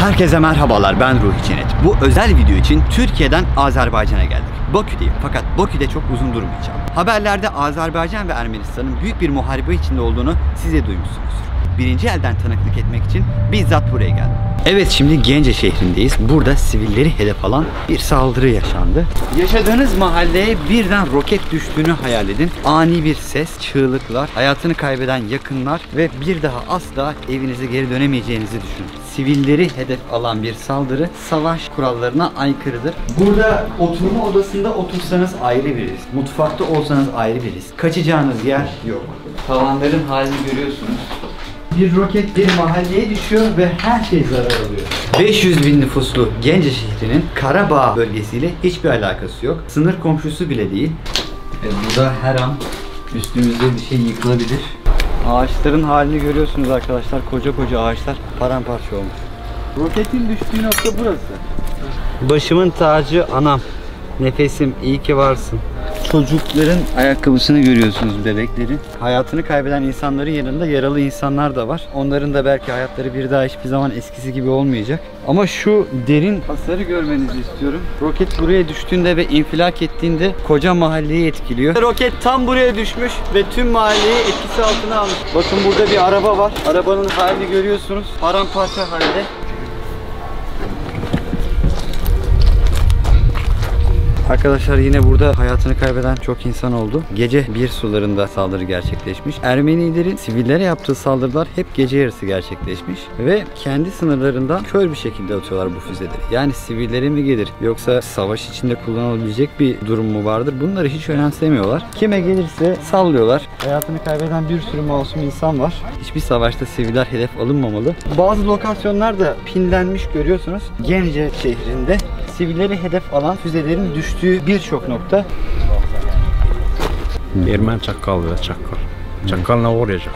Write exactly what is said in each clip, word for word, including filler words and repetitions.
Herkese merhabalar, ben Ruhi Çenet. Bu özel video için Türkiye'den Azerbaycan'a geldik. Bakü'deyim, fakat Bakü'de çok uzun durmayacağım. Haberlerde Azerbaycan ve Ermenistan'ın büyük bir muharebe içinde olduğunu siz de duymuşsunuzdur. Birinci elden tanıklık etmek için bizzat buraya geldim. Evet, şimdi Gence şehrindeyiz. Burada sivilleri hedef alan bir saldırı yaşandı. Yaşadığınız mahalleye birden roket düştüğünü hayal edin. Ani bir ses, çığlıklar, hayatını kaybeden yakınlar ve bir daha asla evinize geri dönemeyeceğinizi düşünün. Sivilleri hedef alan bir saldırı savaş kurallarına aykırıdır. Burada oturma odasında otursanız ayrı bir risk, mutfakta olsanız ayrı bir risk. Kaçacağınız yer yok. Tavanların halini görüyorsunuz. Bir roket bir mahalleye düşüyor ve her şey zarar alıyor. Beş yüz bin nüfuslu Gence şehrinin Karabağ bölgesiyle hiçbir alakası yok. Sınır komşusu bile değil. E, burada her an üstümüzde bir şey yıkılabilir. Ağaçların halini görüyorsunuz arkadaşlar. Koca koca ağaçlar paramparça olmuş. Roketin düştüğü nokta burası. Başımın tacı anam. Nefesim, iyi ki varsın. Çocukların ayakkabısını görüyorsunuz, bebeklerin. Hayatını kaybeden insanların yanında yaralı insanlar da var. Onların da belki hayatları bir daha hiçbir zaman eskisi gibi olmayacak. Ama şu derin hasarı görmenizi istiyorum. Roket buraya düştüğünde ve infilak ettiğinde koca mahalleyi etkiliyor. Roket tam buraya düşmüş ve tüm mahalleyi etkisi altına almış. Bakın, burada bir araba var. Arabanın halini görüyorsunuz. Paramparça halde. Arkadaşlar, yine burada hayatını kaybeden çok insan oldu. Gece bir sularında saldırı gerçekleşmiş. Ermenilerin sivillere yaptığı saldırılar hep gece yarısı gerçekleşmiş ve kendi sınırlarından kör bir şekilde atıyorlar bu füzeleri. Yani sivillere mi gelir, yoksa savaş içinde kullanılabilecek bir durum mu vardır? Bunları hiç önemsemiyorlar. Kime gelirse sallıyorlar. Hayatını kaybeden bir sürü masum insan var. Hiçbir savaşta siviller hedef alınmamalı. Bazı lokasyonlar da pinlenmiş, görüyorsunuz. Gence şehrinde sivilleri hedef alan füzelerin düştüğü birçok nokta. Erməni çaqqalıdır, çaqqal. Çaqqal nə vuracaq?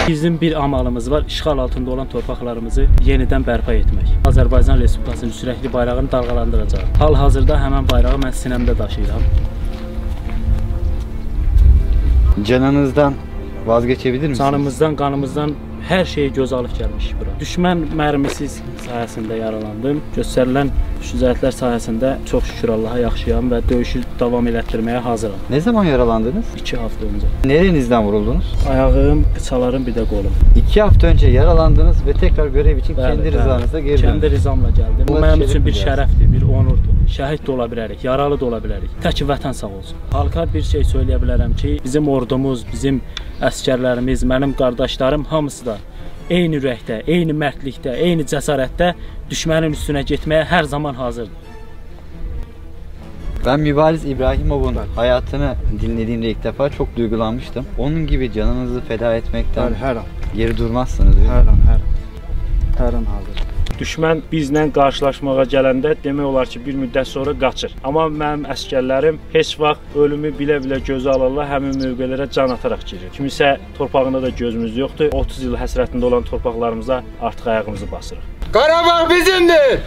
Bizim bir amalımız var, işğal altında olan torpaqlarımızı yenidən bərpa etmək. Azərbaycan Respublikasının sürekli bayrağını dalğalandıracağıq. Hal-hazırda həmin bayrağı mən sinəmdə daşıyıram. Canınızdan vazgeçebilir misiniz? Canımızdan, qanımızdan hər şeyi gözə alıb gəlmişik bura. Düşmən mərmisi sayəsində yaralandım. Göstərilən şücaətlər sayəsində çox şükür Allaha yaxşıyam və döyüşü davam elətdirməyə hazıram. Ne zaman yaralandınız? İki hafta öncə. Nerenizden vuruldunuz? Ayağım, qıçalarım, bir də qolum. İki hafta önce yaralandınız ve tekrar görev için Bəli, kendi bəli. Rızanızla geri Kendi döndünüz. Rızamla gəldim. Bu Bunlar mənim üçün şərəfdir, bir biraz. Şərəfdir, bir onurdur. Şəhid də ola bilərik, yaralı da ola bilərik. Tək vətən sağ olsun. Xalqa bir şey söyləyə bilərəm ki, bizim ordumuz, bizim əskərlərimiz, mənim qardaşlarım hamısı da eyni ürəkdə, eyni mərdlikdə, eyni cəsarətdə düşmənin üstünə getməyə hər zaman hazırdır. Ben Mübariz İbrahimov'un hayatını dinlediğimde ilk defa çok duygulanmıştım. Onun gibi canınızı feda etmekten Bəli, hər an. Geri durmazsınız, değil mi? Hər an, hər an. Hər an hazır. Düşmən bizlə qarşılaşmağa gələndə demək olar ki, bir müddət sonra qaçır. Amma mənim əskərlərim heç vaxt ölümü bilə-bilə gözə alarlar, həmin mövqelərə can ataraq girir. Kimisə torpağında da gözümüz yoxdur. otuz il həsrətində olan torpaqlarımıza artıq ayağımızı basırıq. Qarabağ bizimdir!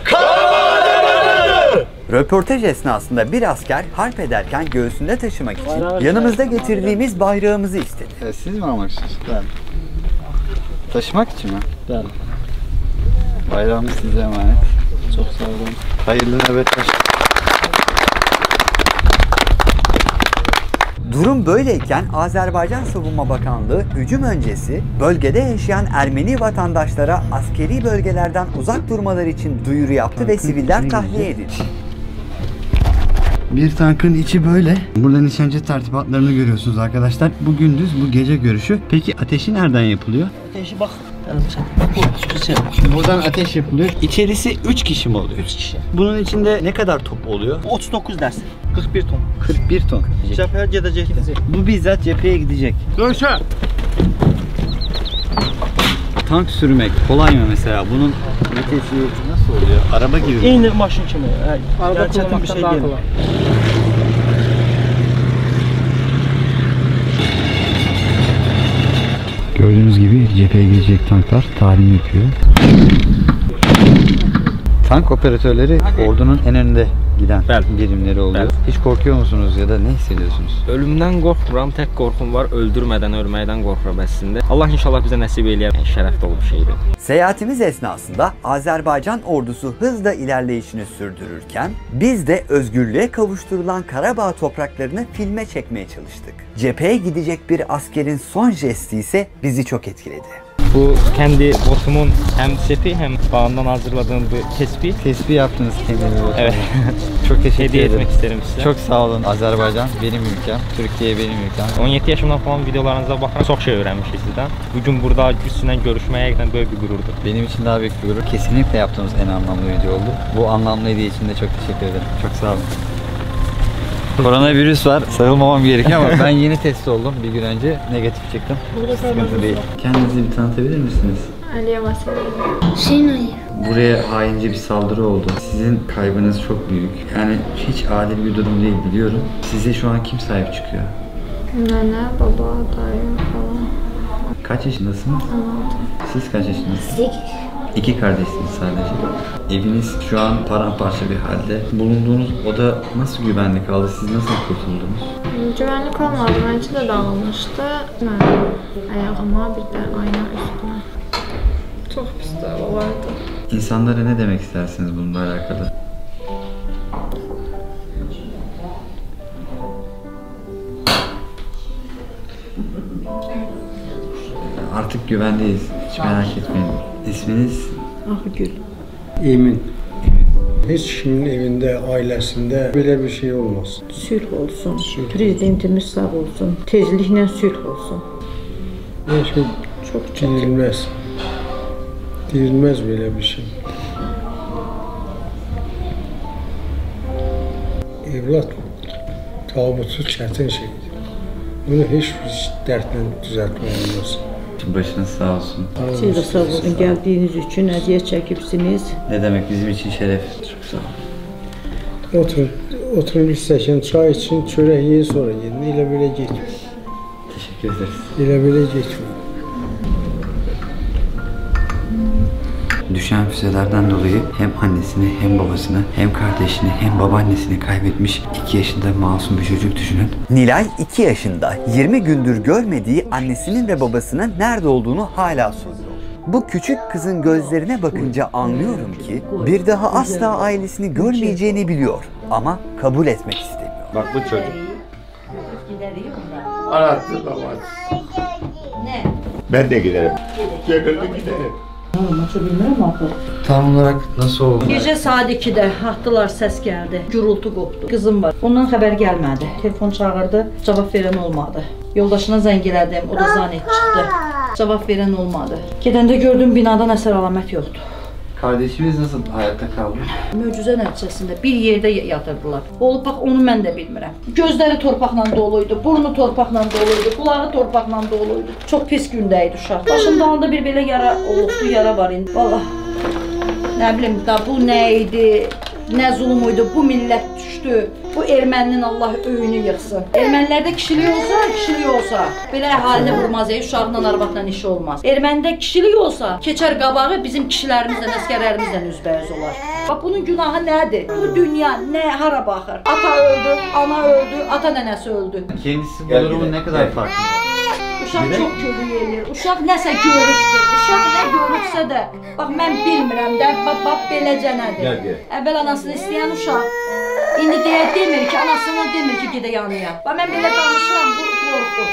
Röportaj esnasında bir asker harp ederken göğsünde taşımak için yanımızda getirdiğimiz bayrağımızı istedi. E, siz mi almak istiyorsunuz? Bəli. Taşımak için mi? Bəli. Bayrağımız size emanet. Çox sağ olun. Hayırlı nöbetler. Durum böyleyken Azerbaycan Savunma Bakanlığı hücum öncesi bölgede yaşayan Ermeni vatandaşlara askeri bölgelerden uzak durmaları için duyuru yaptı ve siviller tahliye edildi. Bir tankın içi böyle. Burada nişancı tertibatlarını görüyorsunuz arkadaşlar. Bu gündüz, bu gece görüşü. Peki ateşi nereden yapılıyor? Ateşi bak. Buradan ateş yapılıyor. İçerisi üç kişi mi oluyor? Üç kişi. Bunun içinde ne kadar top oluyor? Otuz dokuz dəst. Qırx bir ton. Qırx bir ton. Cəbhəyə gedəcəkdir. Bu bizzat cepheye gidecek. Dönüşə. Tank sürmek kolay mı mesela? Bunun vitesi nasıl oluyor? Araba gibi mi? Eyni maşın kimi. Hə, Araba yəni çətin bir kullanmaqdan şey daha deyil. Kolay. Gördüğünüz gibi cepheye gidecek tanklar talim yapıyor. Tank operatörleri ordunun en önde giden Bəli. Birimleri oluyor. Bəli. Hiç korkuyor musunuz ya da ne hissediyorsunuz? Ölümdən qorxmuram, tək qorxum var, öldürmədən ölməkdən qorxuram əslində. Allah inşallah bizə nəsib eləyər, şərəf dolu bir şeydir. Seyahatimiz esnasında Azerbaycan ordusu hızla ilerleyişini sürdürürken biz de özgürlüğe kavuşturulan Karabağ topraklarını filme çekmeye çalıştık. Cepheye gidecek bir askerin son jesti ise bizi çok etkiledi. Bu kendi botumun hem seti hem bağından hazırladığım bir tespih. Tespih yaptınız kendinize. Evet. Çok teşekkür Hediye ederim. Etmek isterim size. Çok sağ olun. Azerbaycan benim ülkem, Türkiye benim ülkem. On yeddi yaşımdan falan videolarınıza bakarak çok şey öğrenmişiz sizden. Bugün burada üstünden görüşmeye gerçekten böyle bir gururdu. Benim için daha büyük bir gurur. Kesinlikle yaptığımız en anlamlı video oldu. Bu anlamlı hediye için de çok teşekkür ederim. Çok sağ olun. Koronavirüs var. Sarılmamam gerekiyor ama ben yeni test oldum. Bir gün önce negatif çıktım. Burada Sıkıntı kalmanız değil. Yok. Kendinizi bir tanıtabilir misiniz? Aliye Vasilya. Hüseyin Ali. Buraya haince bir saldırı oldu. Sizin kaybınız çok büyük. Yani hiç adil bir durum değil biliyorum. Size şu an kim sahip çıkıyor? Nene, baba, dayı falan. Kaç yaşındasınız? On altı. Siz kaç yaşındasınız? Sekiz. İki kardeşsiniz sadece. Eviniz şu an paramparça bir halde. Bulunduğunuz oda nasıl güvenlik aldı? Siz nasıl kurtuldunuz? Güvenlik olmadı. Bence de dağılmıştı. Ben ayağıma bir de ayna üstüne. Çok pis de olaydı. İnsanlara ne demek istersiniz bununla alakalı? Artık güvendeyiz. Hiç merak etmeyin. İsminiz? Akgül. Emin. Hiç kimin evinde, ailesinde böyle bir şey olmasın. Sülh olsun. Sülh. Prezidentimiz sağ olsun. Tezliklə sülh olsun. Hiç Çok çetin. Deyilmez. Deyilmez böyle bir şey. Evlat tabutu çetin şeydir. Bunu hiç bir dertle düzeltme olmaz. Başınız sağ olsun. Siz de sağ olun. Geldiğiniz için eziyet çekipsiniz. Ne demek, bizim için şeref. Çok sağ olun. Oturun, oturun bir stəkan çay için, çörək yeyin, sonra gedin. Elə belə getmir. Teşekkür ederiz. Elə belə getmir. Düşen füzelerden dolayı hem annesini, hem babasını, hem kardeşini, hem babaannesini kaybetmiş iki yaşında masum bir çocuk düşünün. Nilay iki yaşında, yirmi gündür görmediği annesinin ve babasının nerede olduğunu hala soruyor. Bu küçük kızın gözlerine bakınca anlıyorum ki bir daha asla ailesini görmeyeceğini biliyor ama kabul etmek istemiyor. Bak bu çocuk. Anası babası. Ne? Ben de giderim. Gönüllü giderim. Tamam, maça bilmiyorum artık. Tam olarak nasıl oldu? Gecə saat ikidə atdılar, səs gəldi. Gürültü qopdu. Qızım var. Ondan xəbər gəlmədi. Telefon çağırdı, cavab verən olmadı. Yoldaşına zəng elədim, o da zanet çıxdı. Cavab verən olmadı. Gedəndə gördüm, binadan əsər əlamət yoxdur. Kardeşimiz nasıl hayatta kaldı? Möcüzə nəticəsində bir yerdə ya-, yatırdılar. Olub, bax, onu mən də bilmirəm. Gözləri torpaqla dolu idi, burnu torpaqla dolu idi, qulağı torpaqla dolu idi. Çox pis gündə idi uşaq. Başında onda bir belə yara olubdu, yara var indi. Vallah, nə bilim, da bu nə idi, nə zulum idi, bu millət düşdü. Bu erməninin Allah öyünü yıxsın. Ermənilərdə kişilik olsa, kişilik olsa, belə əhalini vurmaz, e, uşaqla, arvadla işi olmaz. Ermənidə kişilik olsa, keçər qabağı bizim kişilərimizlə, əskərlərimizlə üzbəüz olar. Bax, bunun günahı nədir? Bu dünya nə, hara baxır? Ata öldü, ana öldü, ata nənəsi öldü. Kendisi bu Gel durumun gidelim, ne kadar gel. Farkında? Uşaq Gedək. Çox kömək eləyir. Uşaq nəsə görübdür. Uşaq nə görübsə də, bax, mən bilmirəm də, bax, bax, beləcənədir. Gəl, gəl. Əvvəl anasını istəyən uşaq indi deyə demir ki, anasına demir ki, gedək anaya. Bax, mən belə danışıram, bu qorxur.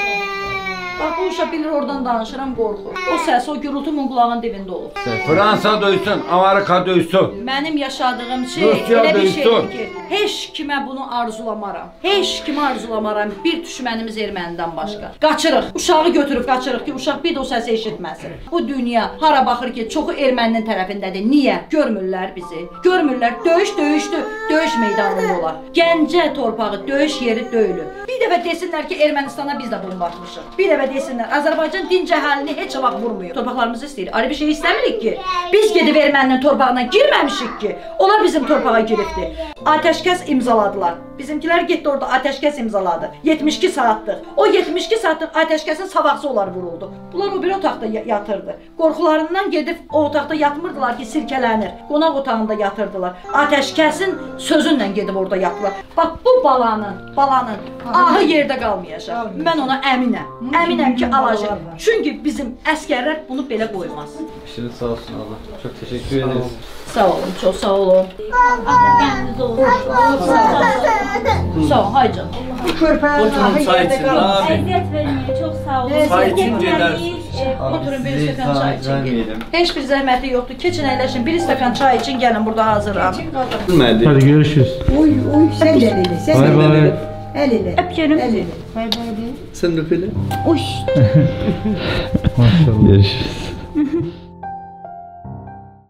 Bax, bu uşaq bilir, oradan danışıram, qorxur. O səs, o gürültü bunun qulağının dibində olub. Fransa duysun, Amerika duysun. Mənim yaşadığım şey Rusiya elə bir duysun. Şeydir ki, heç kimə bunu arzulamaram. Heç kimi arzulamaram, bir düşmənimiz ermənidən başqa. Qaçırıq, uşağı götürüb qaçırıq ki, uşaq bir də o səsi eşitməsin. Bu dünya hara baxır ki, çoxu erməninin tərəfindədir. Niyə? Görmürlər bizi. Görmürlər. Döyüş döyüşdür. Döyüş meydanında olar. Gəncə torpağı döyüş yeri deyil. Bir dəfə desinlər ki, Ermənistana biz də bomba atmışıq. Bir dəfə desinlər, Azərbaycan dinc əhalini heç vaxt vurmayıb. Torpaqlarımızı istəyir. Ayrı bir şey istəmirik ki. Biz gedib erməninin torpağına girməmişik ki. Onlar bizim torpağa giribdi. Atəşkəs imzaladılar. Bizimkiler gitti orada ateşkes imzaladı. Yetmiş iki saatlıq. O yetmiş iki saatlıq ateşkesin sabahsı olar vuruldu. Bunlar o bir otaqda ya-, yatırdı. Qorxularından gedib o otaqda yatmırdılar ki, silkelənir. Qonaq otağında yatırdılar. Ateşkesin sözündən gedib orada yatdılar. Bax, bu balanın, balanın ahı yerdə qalmayacaq. Mən ona əminəm. Əminəm ki, alacaq. Çünki bizim əskərlər bunu belə qoymaz. İşiniz sağ olsun abla. Çok teşekkür ederiz. Sağ olun, çok sağ olun. Sağ ol, hay canım. Körpənin ahı yerdə qalmasın. Əziyyət verməyin, çox sağ olun. Çay içim gedər. Oturun, bir stəkan çay içək. Heç bir zəhməti yoxdur. Keçin, əyləşin, bir stəkan çay için, gəlin, burada hazıram. Hadi görüşürüz. Oy, oy, sən də el elə, sən də el elə. Bay bay. Öpürüm. El elə. Bay bay deyin. Sən də öp elə. Uş. Maşallah. Görüşürüz.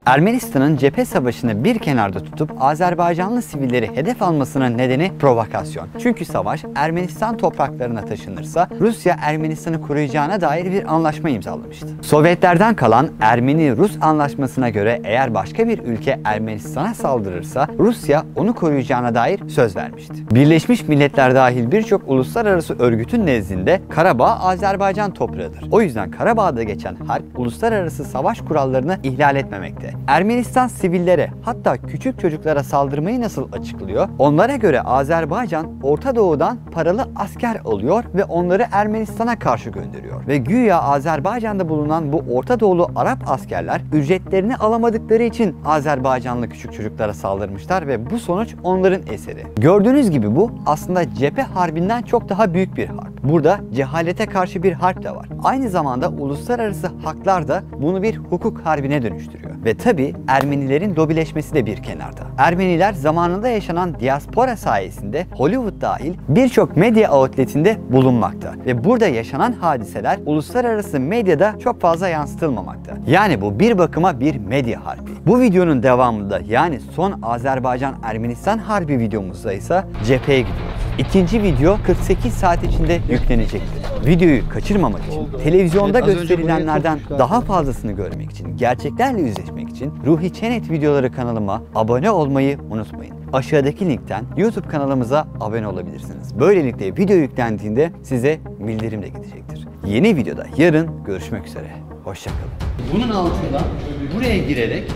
Ermenistan'ın cephe savaşını bir kenarda tutup Azerbaycanlı sivilleri hedef almasının nedeni provokasyon. Çünkü savaş Ermenistan topraklarına taşınırsa Rusya Ermenistan'ı koruyacağına dair bir anlaşma imzalamıştı. Sovyetlerden kalan Ermeni-Rus anlaşmasına göre eğer başka bir ülke Ermenistan'a saldırırsa Rusya onu koruyacağına dair söz vermişti. Birleşmiş Milletler dahil birçok uluslararası örgütün nezdinde Karabağ Azerbaycan toprağıdır. O yüzden Karabağ'da geçen harp uluslararası savaş kurallarını ihlal etmemekte. Ermenistan sivillere, hatta küçük çocuklara saldırmayı nasıl açıklıyor? Onlara göre Azerbaycan Orta Doğu'dan paralı asker alıyor ve onları Ermenistan'a karşı gönderiyor. Ve güya Azerbaycan'da bulunan bu Orta Doğulu Arap askerler ücretlerini alamadıkları için Azerbaycanlı küçük çocuklara saldırmışlar ve bu sonuç onların eseri. Gördüğünüz gibi bu aslında cephe harbinden çok daha büyük bir harp. Burada cehalete karşı bir harp de var. Aynı zamanda uluslararası haklar da bunu bir hukuk harbine dönüştürüyor. Ve tabii Ermenilerin lobileşmesi de bir kenarda. Ermeniler zamanında yaşanan diaspora sayesinde Hollywood dahil birçok medya outletinde bulunmakta. Ve burada yaşanan hadiseler uluslararası medyada çok fazla yansıtılmamakta. Yani bu bir bakıma bir medya harbi. Bu videonun devamında, yani son Azerbaycan-Ermenistan harbi videomuzda ise cepheye gidiyoruz. İkinci video kırk sekiz saat içinde yüklenecektir. Videoyu kaçırmamak için, televizyonda gösterilenlerden daha fazlasını görmek için, gerçeklerle yüzleşmek için Ruhi Çenet videoları kanalıma abone olmayı unutmayın. Aşağıdaki linkten YouTube kanalımıza abone olabilirsiniz. Böylelikle video yüklendiğinde size bildirim de gidecektir. Yeni videoda yarın görüşmek üzere. Hoşçakalın. Bunun altından buraya girerek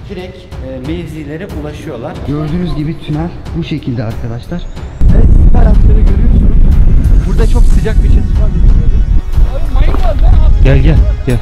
direkt e, mevzilere ulaşıyorlar. Gördüğünüz gibi tünel bu şekilde arkadaşlar. Evet, siz araçları görüyorsunuz. Burada çok sıcak bir çatışma. Gel, gel, gel.